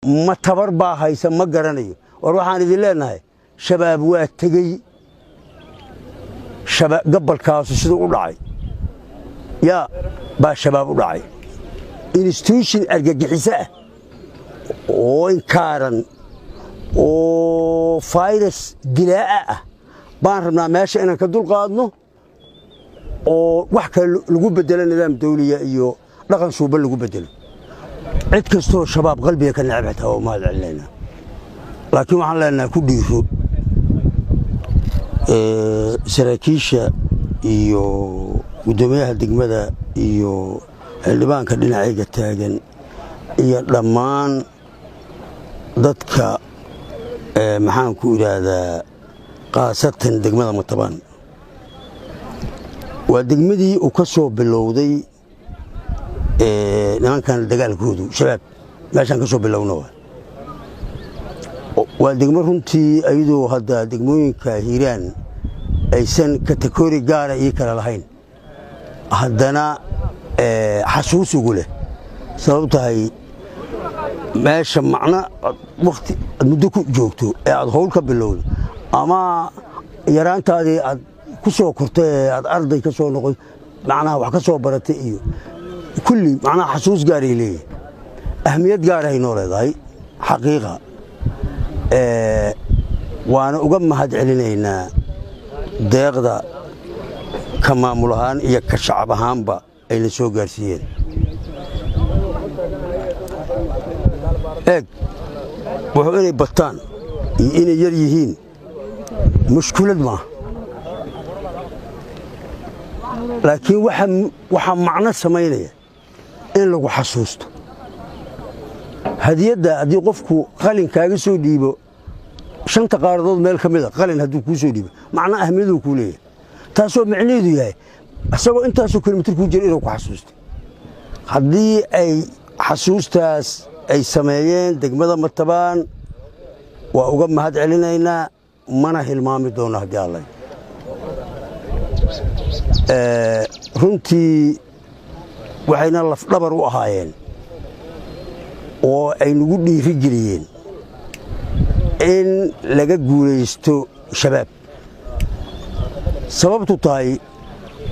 Ma tabar baa haysa? Ma garanayo. War waxaan idin leenahay, Shabaab waa tegey. Gabalkaasu siduu u dhacay yaa baa Shabaab u dhacay. Institution argagixiso ah oo inkaaran oo virus dilaa'a ah baan rabnaa meesha inaan ka dulqaadno oo wax kale lagu bedelo, nidaam dawliya iyo dhaqan suuban lagu bedelo. Cid kastoo Shabaab qalbiga ka neceb xitaa waa u mahad celinaynaa, laakiin waxaan leenahay ku dhiiro. Saraakiisha iyo guddoomiyaha degmada iyo xildhibaanka dhinacayga taagan iyo dhammaan dadka, maxaan ku idhaahdaa, khaasatan degmada Matabaan, waa degmadii uu ka soo bilowday nimankan dagaalkoodu. Shabaab meeshaan ka soo bilowna waa degmo runtii ayadoo hadda degmooyinka Hiiraan aysan category gaara ii kale lahayn, haddana xasuus ugu leh, sabab tahay meesha macno wakti aad muddo ku joogto ee aad howl ka bilowdo ama yaraantaadii aad ku soo kortay ee aad arday ka soo noqoy, macnaha wax ka soo baratay iyo kulli, macnaha xasuus gaaray leeyahay, ahmiyad gaarahay noo leedahay xaqiiqa. Waana uga mahad celinaynaa deeqda ka maamul ahaan iyo ka shacab ahaanba ayna soo gaarsiiyeen. Eeg, wuxuu inay bataan iyo inay yar yihiin mushkulad maaha, laakiin waxaa macno samaynaya in lagu xasuusto hadiyadda. Haddii qofku qalin kaaga soo dhiibo shanta qaaradood meel ka mida, qalin hadduu kuu soo dhiibo, macno ahmiyaduu kuu leeyahay, taasoo micnaheedu yahay isagoo intaasoo kilomitir kuu jira inuu ku xasuusto. Haddii ay xasuustaas ay sameeyeen degmada Matabaan, waa uga mahad celinaynaa, mana hilmaami doono haddii Alla. Runtii waxayna lafdhabar u ahaayeen oo ay nagu dhiiri geliyeen in laga guulaysto Shabaab. Sababtu tahay,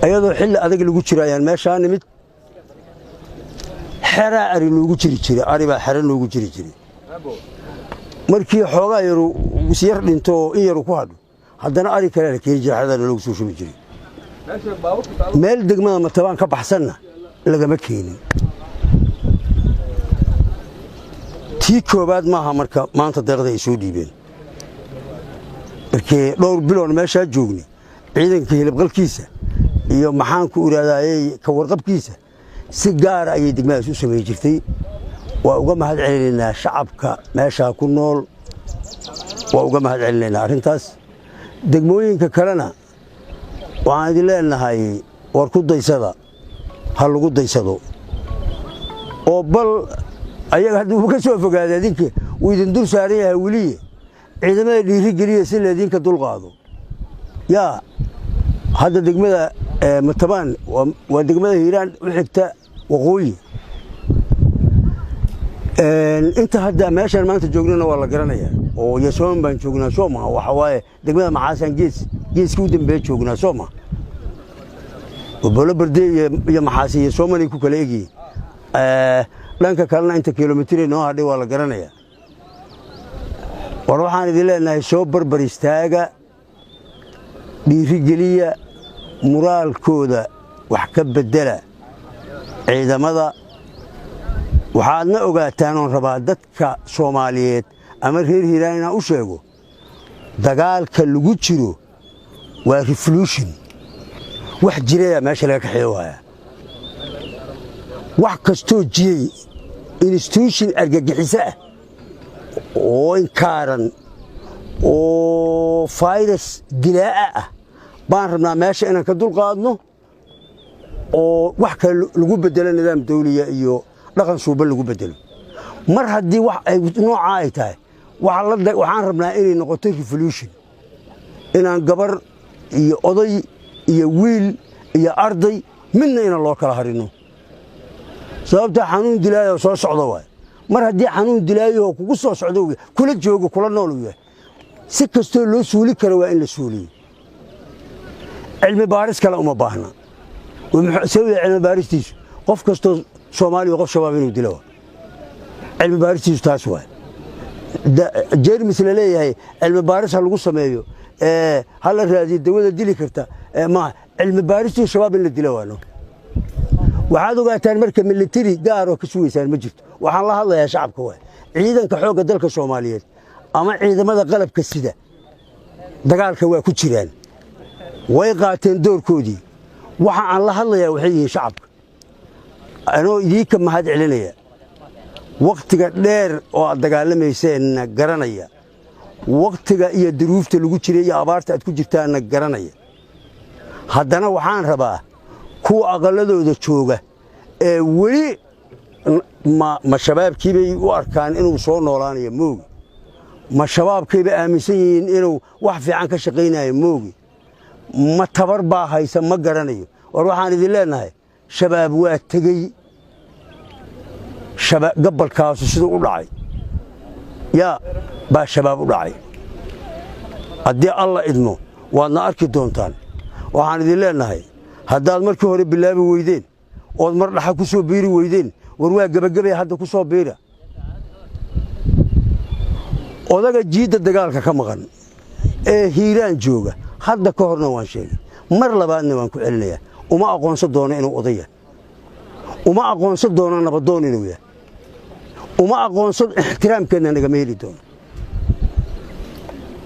ayadoo xilli adag lagu jiro ayaan meeshaa nimid. Xeraa ari noogu jiri jiray, ari baa xero noogu jiri jiray. Markii xoogaa yaru isyar dhinto oo in yaru ku hadho, haddana ari kalea la keeni jira, xeradaana loogu soo shubi jiray. Meel degmada Matabaan ka baxsanna lagama keenin. Tii koowaad maaha marka maanta deeqda ay soo dhiibeen. Markii dhowr biloon meeshaa joognay, ciidanka hilibqalkiisa iyo maxaan ku idhahdayey ka warqabkiisa si gaara ayay degmadaas u samayn jirtay. Waa uga mahad celinaynaa shacabka meeshaa ku nool, waa uga mahad celinaynaa arrintaas. Degmooyinka kalena waxaan idin leenahay, war ku daysada, ha lagu daysado oo bal ayaga haddii uu ka soo fogaada, idinka wuu idin dul saaran yahay weliye, ciidamada dhiiri geliya si laydinka dul qaado. Yaa hadda degmada Matabaan waa degmada Hiiraan u xigta waqooyi. Inta hadda meeshaan maanta joognana waa la garanayaa oo Yasooman baan joognaa, soo maha? Waxa waaye degmada Maxaasaan gees geeskii u dambeeya joognaa, soo maha? Bolo Berde iyo Maxaasi iyo Soomanay ku kala egyihiin. Dhanka kalena inta kilomitri noo hadhay waa la garanayaa. War waxaan idin leenahay, soo barbar istaaga, dhiirigeliya, muraalkooda wax ka beddela ciidamada. Waxaadna ogaataan oon rabaa dadka Soomaaliyeed ama reer Hiiraan inaan u sheego, dagaalka lagu jiro waa revolution. Wax jirayaa meesha laga kaxeeyo waaya, wax kastoo jiray, institution argagixiso ah oo inkaaran oo virus dilaa'a ah baan rabnaa meesha inaan ka dulqaadno oo wax kale lagu bedelo, nidaam dawliya iyo dhaqan suuban lagu bedelo. Mar haddii wax ay noocaa ay tahay, waxaan rabnaa inay noqoto revolution, inaan gabar iyo oday iyo wiil iyo arday midna inaan loo kala harino, sababta xanuun dilaayoo soo socda waay. Mar haddii xanuun dilaayo kugu soo socdo, kula joogo, kula nool uu yahay, si kastoo loo suuli karo waa in la suuliyo. Cilmi baaris kale uma baahna. Sawiya cilmi baaristiisu qof kastoo Soomaaliya qof Shabaab inuu dilo, cilmi baaristiisu taas waay. Jermis la leeyahay cilmi baaris ha lagu sameeyo, ha la raadiyo dawada dili karta, maaha. Cilmi baaristiisu Shabaab in la dilo waano. Waxaad ogaataan marka militari gaar oo ka sugaysaan ma jirto. Waxaan la hadlayaa shacabka waay. Ciidanka xoogga dalka Soomaaliyeed ama ciidamada qalabka sida dagaalka waa ku jiraan, way qaateen doorkoodii. Waxa aan la hadlayaa waxay yihiin shacabka, anoo idiinka mahad celinaya wakhtiga dheer oo aad dagaalamayseenna garanaya, wakhtiga iyo duruufta lagu jiray iyo abaarta aad ku jirtaanna garanaya. Haddana waxaan rabaa kuwa aqalladooda jooga ee weli ma shabaabkiibay u arkaan inuu soo noolaanayo moogi, ma shabaabkaybay aaminsan yihiin inuu wax fiican ka shaqaynayo moogi, ma tabar baa haysa, ma garanayo. War waxaan idin leenahay, Shabaab waa tegey. Gabalkaasu siduu u dhacay yaa baa Shabaab u dhacay. Haddii Alla idmo waadna arki doontaan. Waxaan idin leenahay, haddaad markii hore bilaabi weydeen ood mar dhaxa ku soo biiri weydeen, war waa gebagabaya, hadda ku soo biira. Odaga jiidda dagaalka ka maqan ee Hiiraan jooga, hadda ka horna waan sheegay, mar labaadna waan ku celinayaa, uma aqoonsan doono inuu odaya, uma aqoonsan doono nabadoon inuu yahay, uma aqoonsan, ixtiraamkeenna nagama heli doono.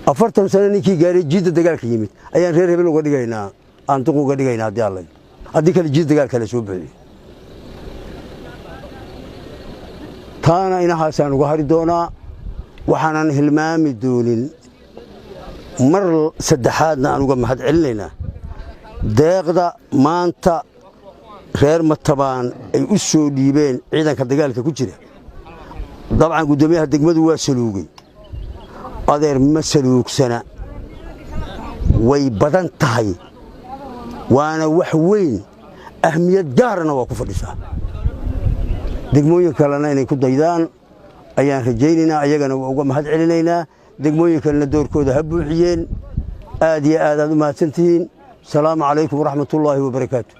40 sano ninkii gaaray jiidda dagaalka yimid ayaan reer hebel uga dhigaynaa, aan duq uga dhigaynaa haddii Alla, haddii kale jiid dagaalka la soo buuxiyo. Taana inahaasaan uga hari doonaa. Waxaanan hilmaami doonin, mar saddexaadna aan uga mahad celinaynaa deeqda maanta reer Matabaan ay u soo dhiibeen ciidanka dagaalka ku jira. Dabcan guddoomiyaha degmadu waa saluugay, adeer ma saluugsana, way badan tahay, waana wax weyn, ahmiyad gaarana waa ku fadhisaa. Degmooyin kalena inay ku daydaan ayaan rajaynaynaa, ayagana waa uga mahad celinaynaa. Degmooyin kalena doorkooda ha buuxiyeen. Aad iyo aad aad u mahadsantihiin. Asalaamu calaykum waraxmatullaahi wabarakaatu.